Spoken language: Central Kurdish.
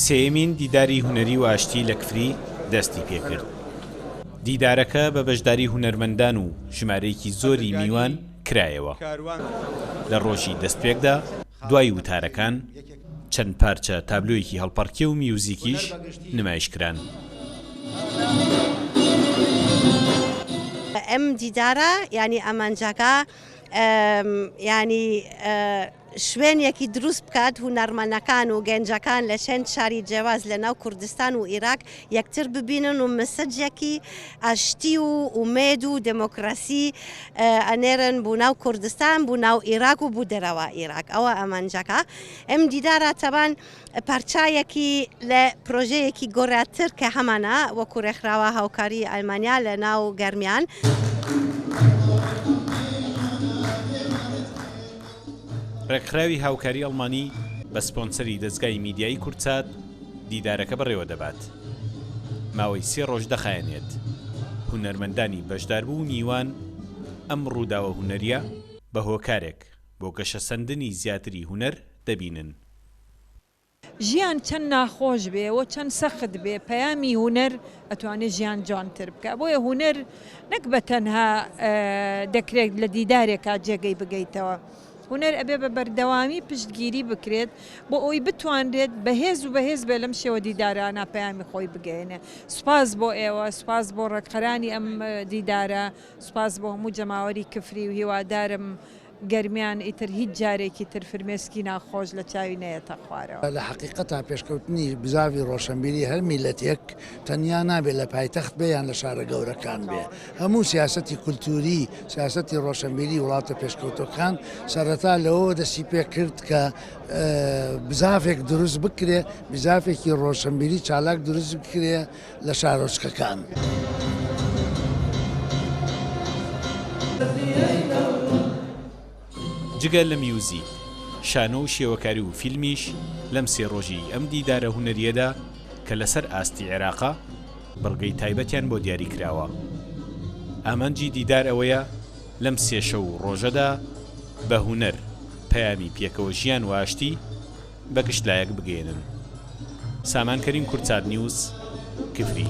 سێیەمین دیداری هونەری و ئاشتی لە کفری دەستی پێکرد. دیدارەکە بە بەشداری هونەرمەندان و ژمارەیەکی زۆری میوان کرایەوە. لە ڕۆژی دەستپێکدا دوای وتارەکان، چەند پارچە تابلۆیەکی هەڵپەڕکێ و میوزیکیش نمایش کران. ئەم دیدارە یانی ئامانجەکە یانی شوێنێکی دروست بکات هونەرمەنەکان و گەنجەکان لە چەند شاری جیاواز لە ناو کوردستان و ئیراق یەکتر ببینن و مسجێکی ئاشتی و ئومێد و دێمۆکراسی ئەنێرن بو ناو کوردستان بو ناو ئیراق و بو دەرەوە ئیراق ئەوە ئامانجەکە ئەم دیدارە تەبان پارچایەکی لە پرۆژەیەکی گۆراتر کە هەمانە وەکو رێکخراوە هاوکاری ئەلمانیا لە ناو گەرمیان. رێکخراوی هاوکاری ئەڵمانی بە سپۆنسەری دەزگای میدیایی کوردسات دیدارەکە بەڕێوە دەبات. ماوەی سێ ڕۆژ دەخایەنێت. هونەرمەندانی بەشداربوو و میوان ئەم ڕووداوە هونەرییە بە هۆکارێک بۆ گەشەسەندنی زیاتری هونەر دەبینن. ژیان چەند ناخۆش بێ و چەند سەخت بێ پەیامی هونەر ئەتوانێ ژیان جوانتر بکا بۆیە هونەر نەک بە تەنها دەکرێت لە دیدارێکا جێگەی بگەیتەوە هونەر ئەبێ بە بەردەوامی پشتگیری بکرێت بۆ ئەوەی بتوانرێت بەهێز و بەهێز بێ لەم شێوە دیدارانە پەیامی خۆی بگەیەنێ سوپاس بۆ ئێوە سوپاس بۆ ڕێکخەرانی ئەم دیدارە سوپاس بۆ هەموو جەماوەری کفری و هیوادارم گەرمیان ئیتر هیچ جارێکی تر فرمێسکی ناخۆش لە چاوی نەیەتە خوارەوە. لە حەقیقەتا پێشکەوتنی بزاڤی ڕۆشەنبیری هەر میللەتێک تەنیا نابێ لە پایتەخت بێ یان لە شارە گەورەکان بێ. هەموو سیاسەتی کولتووری، سیاسەتی ڕۆشەنبیری وڵاتە پێشکەوتووەکان سەرەتا لەوەوە دەستی پێ کرد کە بزاڤێک دروست بکرێ، بزاڤێکی ڕۆشەنبیری چالاک دروست بکرێ لە شارۆچکەکان. جگە لە میوزیک، شانۆ و شێوەکاری و فیلمیش لەم سێ ڕۆژەی ئەم دیدارە هونەرییەدا کە لەسەر ئاستی عێراقە، بڕگەی تایبەتیان بۆ دیاری کراوە. ئامانجی دیدار ئەوەیە لەم سێ شەو و ڕۆژەدا بە هونەر، پەیامی پێکەوە ژیان و ئاشتی بە گشت لایەک بگەیەنن. سامان کەریم کوردسات نیوز، کفری.